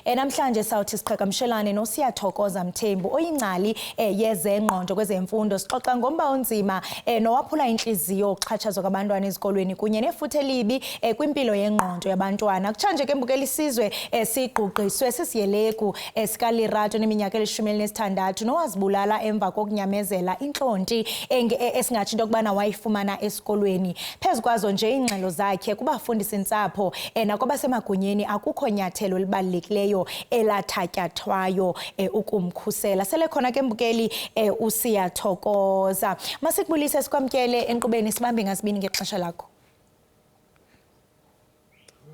Namhlanje sawuthi siqhagamshelane noSiyathokoza Mthembu oyingcali yezengqondo kwezemfundo. Sixoxa ngomba onzima nowaphula inhliziyo, uxhatshazwa kwabantwana ezikolweni kunye nefuthe elibi kwimpilo yengqondo yabantwana. Kutshanje ke, mbukeli, isizwe sigqugqiswe sisiyelegu sikaLerato neminyaka eli-16 nowazibulala emva kokunyamezela intlonti esingatsho into yokubana wayifumana esikolweni. Phezu kwazo nje iingxelo zakhe kubafundisi ntsapho nakwabasemagunyeni, akukho nyathelo elibalulekileyo elathatyathwayo ukumkhusela. Sele khona ke, mbukeli, uSiyathokoza. Masikubulise, sikwamkele enkqubeni, sibambe ngasibini ngexesha lakho.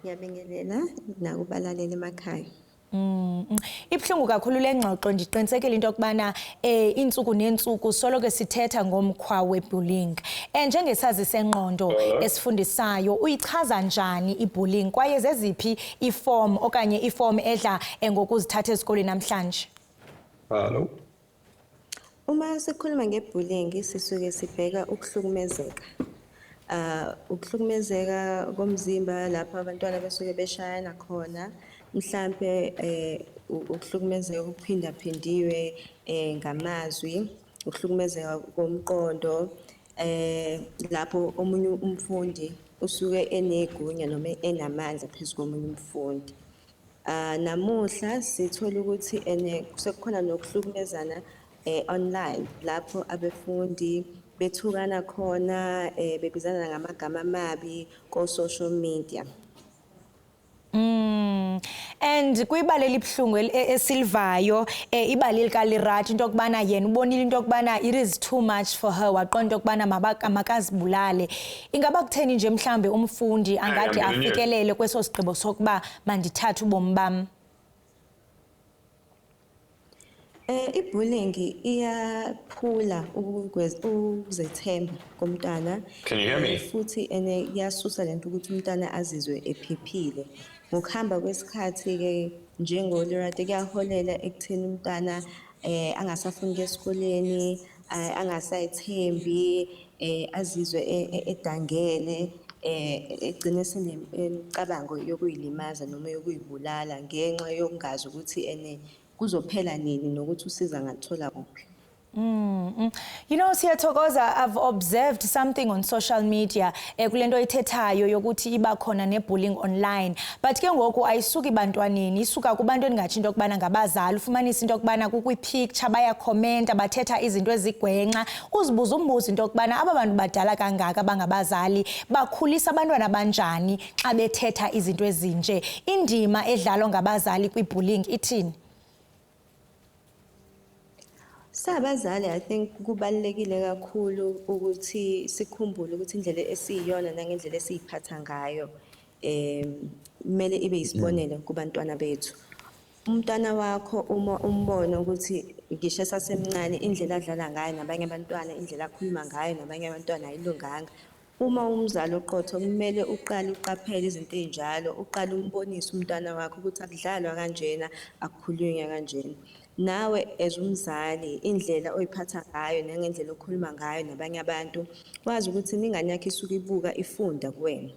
Ngiyabingelela nakubalaleli emakhaya. Ibuhlungu kakhulu le ngxoxo. Ndiqinisekile into yokubana iintsuku neentsuku soloko sithetha ngomkhwa we-bullying. Njengesazi sengqondo esifundisayo, uyichaza njani i-bullying kwaye zeziphi i-form okanye i-form edla ngokuzithatha ezikolweni namhlanje? Hello. Uma sikhuluma nge-bullying, sisuke sibheka ukuhlukumezeka. Ukuhlukumezeka komzimba lapho abantwana besuke beshayana khona, mhlambe ukuhlukumezeka okuphindaphindiwe ngamazwi, ukuhlukumezeka komqondo lapho omunye umfundi usuke enegunya noma enamandla phezu komunye umfundi. Namuhla sithola ukuthi ene sekukhona nokuhlukumezana online lapho abefundi bethukana khona, bebizana ngamagama amabi ko social media. And kwibali elibuhlungu esilivayo, ibali likaLerato, into yokubana yena ubonile into yokubana it is too much for her, waqonda into yokubana makazibulale. Ingaba kutheni nje mhlawumbi umfundi angade I'm here. afikelele kweso sigqibo sokuba mandithathe ubomi bam? I-bullying iyaphula ukuzethemba komntwana. Can you hear me? Futhi ene iyasusa lento ukuthi umntwana azizwe ephephile. Ngokuhamba kwesikhathi ke, njengoLerato, kuyaholela ekutheni umntwana angasafuni ukuya esikoleni, angasayithembi, azizwe edangele, egcine senemicabango yokuyilimaza noma yokuyibulala ngenxa yokungazi ukuthi ene kuzophela nini nokuthi usiza angathola kuphi. Siyathokoza, I've observed something on social media kule nto ithethayo yokuthi iba khona ne-bullying online. But ke ngoku ayisuki bantwaneni, isuka kubantu endingatsho into yokubana ngabazali. Ufumanise into yokubana kukwi-picture bayakhomenta, bathetha izinto ezigwenxa. Uzibuza umbuzo into yokubana aba bantu badala kangaka bangabazali bakhulisa abantwana abanjani xa bethetha izinto ezinje. Indima edlalwa ngabazali kwi-bullying ithini? Sabazali, I think kubalulekile kakhulu ukuthi sikhumbule ukuthi indlela esiyiyona nangendlela esiyiphatha ngayo kumele ibe isibonelo kubantwana bethu. Umntwana wakho uma umbona ukuthi ngisho esasemncane indlela adlala ngayo nabanye abantwana, indlela akhuluma ngayo nabanye abantwana ayilunganga. Uma umzali oqotho, kumele uqale uqaphele izinto ey'njalo, uqale umbonise umntwana wakho ukuthi akudlalwa kanjena, akukhulunywa kanjena. Nawe as umzali, indlela oyiphatha ngayo nangendlela okhuluma ngayo nabanye abantu, wazi ukuthi ingane yakho isuke ibuka, ifunda kuwena.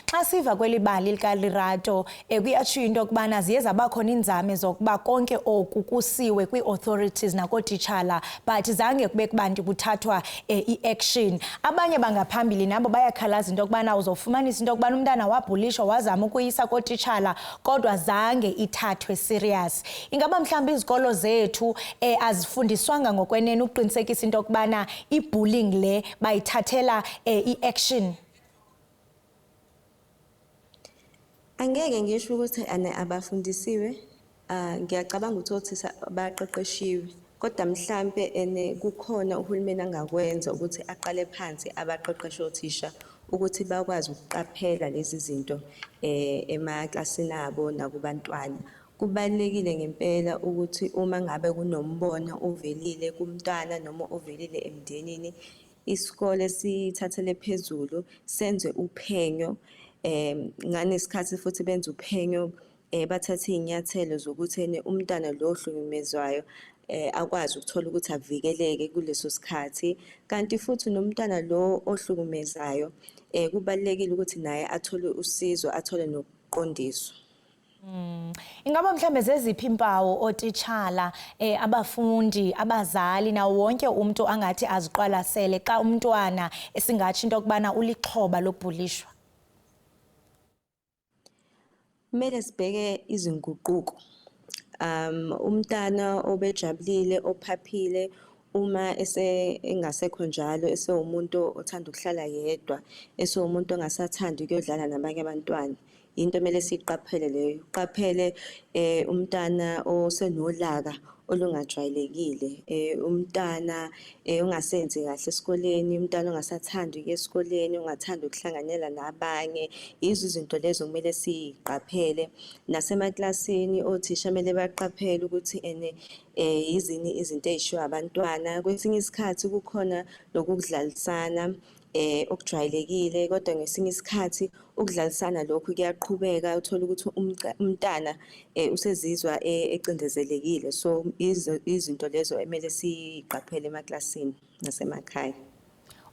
Xa siva kweli bali likaLerato, kuyatshiwo into yokubana ziye zaba khona iinzame zokuba konke oku kusiwe kwii-authorities nakootitshala, but zange kube kubantu kuthathwa i-action. Abanye bangaphambili nabo bayakhalaza into yokubana uzofumanisa into yokubana umntana wabhulishwa, wazama ukuyisa kootitshala, kodwa zange ithathwe serious. Ingaba mhlawumbi izikolo zethu azifundiswanga ngokwenene ukuqinisekisa into yokubana i-bullying le bayithathela i-action? Angeke ngisho ukuthi ane abafundisiwe, ngiyacabanga ukuthi othisha baqeqeshiwe, kodwa mhlampe ene kukhona uhulumeni angakwenza ukuthi aqale phansi abaqeqeshe othisha ukuthi bakwazi ukuqaphela lezi zinto emaklasini abo nakubantwana. Kubalulekile ngempela ukuthi uma ngabe kunombono ovelile kumntwana noma ovelile emndenini, isikole sithathele phezulu, senze uphenyo, nganesikhathi futhi benze uphenyo, bathathe iy'nyathelo zokuthi ene umntwana lo ohlukumezwayo akwazi ukuthola ukuthi avikeleke kuleso sikhathi. Kanti futhi nomntwana lo ohlukumezayo, kubalulekile ukuthi naye athole usizo, athole nokuqondiswa. Ingaba mhlambe zeziphi impawu ootitshala, abafundi, abazali nawo wonke umntu angathi aziqwalasele xa umntwana esingatsho into yokubana ulixhoba lokubhulishwa? Kumele sibheke izinguquko. Umntana obejabulile, ophaphile, uma engasekho njalo, esewumuntu othanda ukuhlala yedwa, esewumuntu ongasathandi ukuyodlala nabanye abantwana, into emele siyiqaphele leyo. Uqaphele umntana osenolaka olungajwayelekile, umntana ongasenzi kahle esikoleni, umntana ongasathandi ukuya esikoleni, ongathandi ukuhlanganyela nabanye. Yizo izinto lezo okumele siyiqaphele. Nasemaklasini othisha kumele baqaphele ukuthi ene yizini izinto ey'shiwo abantwana. Kwesinye isikhathi kukhona lokudlalisana okujwayelekile, kodwa ngesinye isikhathi ukudlalisana lokhu kuyaqhubeka, uthola ukuthi umntana usezizwa ecindezelekile. So izinto lezo emele siyiqaphele emaklasini nasemakhaya.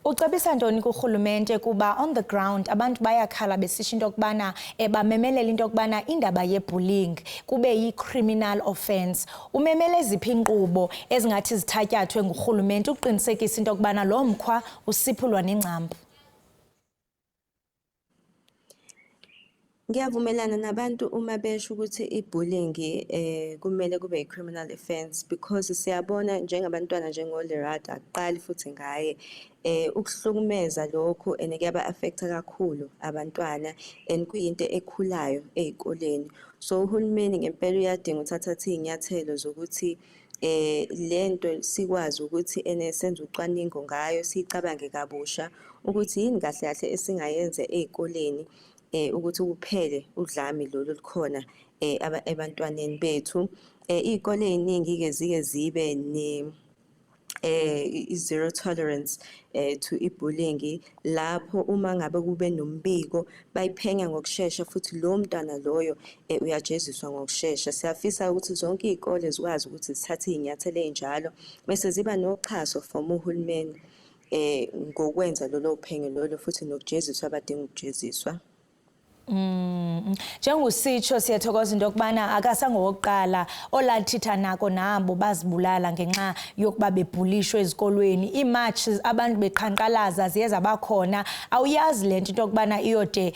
Ucebisa ntoni kurhulumente, kuba on the ground abantu bayakhala besisho into yokubana bamemelela into yokubana indaba ye-bullying kube yi-criminal offence? Umemele ziphi iinkqubo ezingathi zithatyathwe ngurhulumente ukuqinisekisa into yokubana lo mkhwa usiphulwa nengcambu? Ngiyavumelana nabantu uma besho ukuthi i-bullying kumele kube i-criminal offence, because siyabona njengabantwana njengoLerato, akuqali futhi ngaye ukuhlukumeza lokhu, and kuyaba-affect-a kakhulu abantwana and kuyinto ekhulayo ey'koleni. So uhulumeni ngempela uyadinga ukuthi athathe iy'nyathelo zokuthi lento sikwazi ukuthi ene senze ucwaningo ngayo, siyicabange kabusha ukuthi yini kahle kahle esingayenza ey'koleni ukuthi kuphele udlame lolu olukhona ebantwaneni bethu. Iy'kole ey'ningi-ke zike zibe ne i-zero tolerance to i-bullying, lapho uma ngabe kube nombiko bayiphenya ngokushesha futhi lowo mntwana loyo uyajeziswa ngokushesha. Siyafisa ukuthi zonke iy'kole zikwazi ukuthi zithathe iy'nyathelo ey'njalo bese ziba noxhaso from uhulumeni ngokwenza lolo phenyo lolo futhi nokujeziswa abadinga ukujeziswa. Njengositsho, siyathokoza into yokubana akasangowokuqala olathitha nako nabo bazibulala ngenxa yokuba bebhulishwe ezikolweni. Ii-march abantu beqhankqalaza ziye zabakhona. Awuyazi le nto into yokubana iyode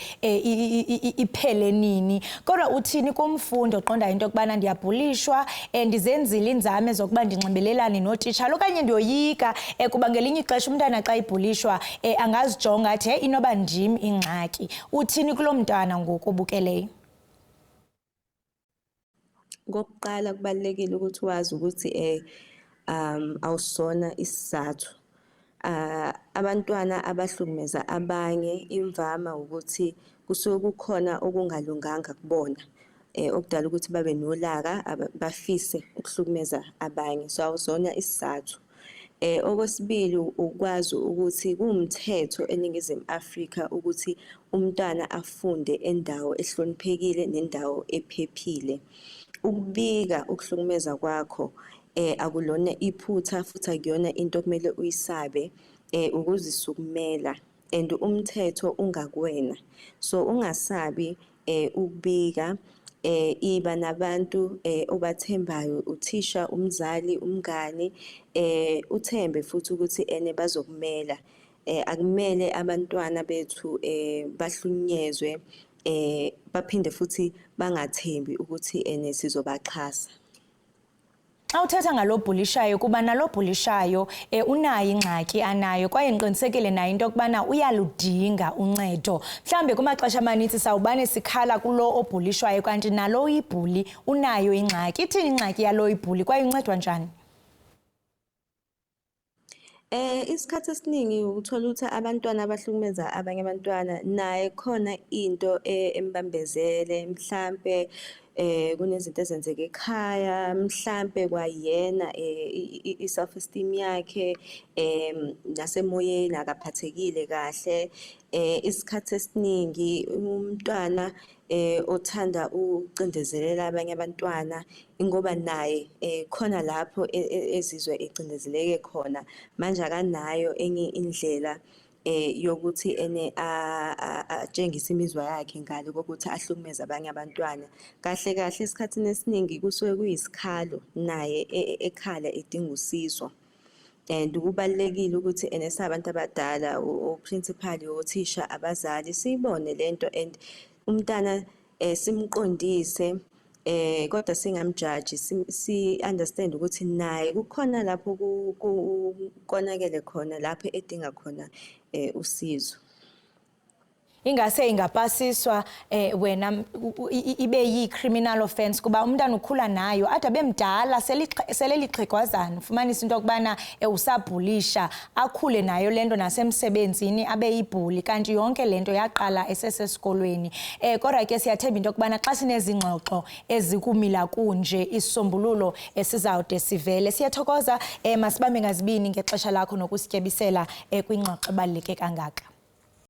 iphele nini. Kodwa uthini kumfundi oqondayo into yokubana ndiyabhulishwa, ndizenzile iinzame zokuba ndinxibelelane nootitshala okanye ndiyoyika, kuba ngelinye ixesha umntana xa ibhulishwa angazijonga athi hey, inoba ndim ingxaki. Uthini kuloo mntwana ngoku obukeleyo? Kokuqala, kubalulekile ukuthi wazi ukuthi awusona isizathu. Abantwana abahlukumeza abanye imvama ukuthi kusuke kukhona okungalunganga kubona okudala ukuthi babe nolaka, bafise ukuhlukumeza abanye. So awusona isizathu. Okwesibili, ukwazi ukuthi kuwumthetho eNingizimu Afrika ukuthi umntwana afunde endawo ehloniphekile nendawo ephephile. Ukubika ukuhlukumeza kwakho akulona iphutha futhi akuyona into okumele uyisabe, ukuzisukumela, and umthetho ungakuwena. So ungasabi ukubika, iba nabantu obathembayo, uthisha, umzali, umngani, uthembe futhi ukuthi ene bazokumela. Akumele abantwana bethu bahlunyezwe, baphinde futhi bangathembi ukuthi ene sizobaxhasa. Xa uthetha ngalo bhulishayo, kuba nalo bhulishayo unayo ingxaki anayo, kwaye ndiqinisekile nayo into yokubana uyaludinga uncedo. Mhlawumbe kumaxesha amanintsi sawubane sikhala kulo obhulishwayo, kanti nalo uyibhuli unayo ingxaki. Ithini ingxaki yalo ibhuli kwaye uncedwa njani? Isikhathi esiningi uthola ukuthi abantwana abahlukumeza abanye abantwana naye khona into embambezele, mhlampe kunezinto ezenzeka ekhaya, mhlampe kwayena i-self esteem yakhe nasemoyeni akaphathekile kahle. Isikhathi esiningi umntwana othanda ukucindezelela abanye abantwana ingoba naye khona lapho ezizwa ecindezeleke khona, manje akanayo enye indlela Yokuthi ene atshengise imizwa yakhe ngale kokuthi ahlukumeze abanye abantwana. Kahle kahle esikhathini esiningi kusuke kuyisikhalo naye ekhala edinga usizo. And kubalulekile ukuthi ene sabantu abadala, o-principal, othisha, abazali, siyibone lento and umntana simqondise, kodwa singamjaji, si understand ukuthi naye kukhona lapho konakele khona, lapho edinga khona usizo. Ingase ingapasiswa wena ibe yi-criminal offense, kuba umntana ukhula nayo ade abe mdala, selelixhegwazana, ufumanisa into yokubana usabhulisha, akhule nayo le nto, nasemsebenzini abe yibhuli, kanti yonke le nto yaqala esesesikolweni. Kodwa ke siyathemba into yokubana xa sinezingxoxo ezikumila kunje, isisombululo esizawude sivele. Siyathokoza, masibambe ngazibini ngexesha lakho nokusityebisela kwingxoxo ebaluleke kangaka.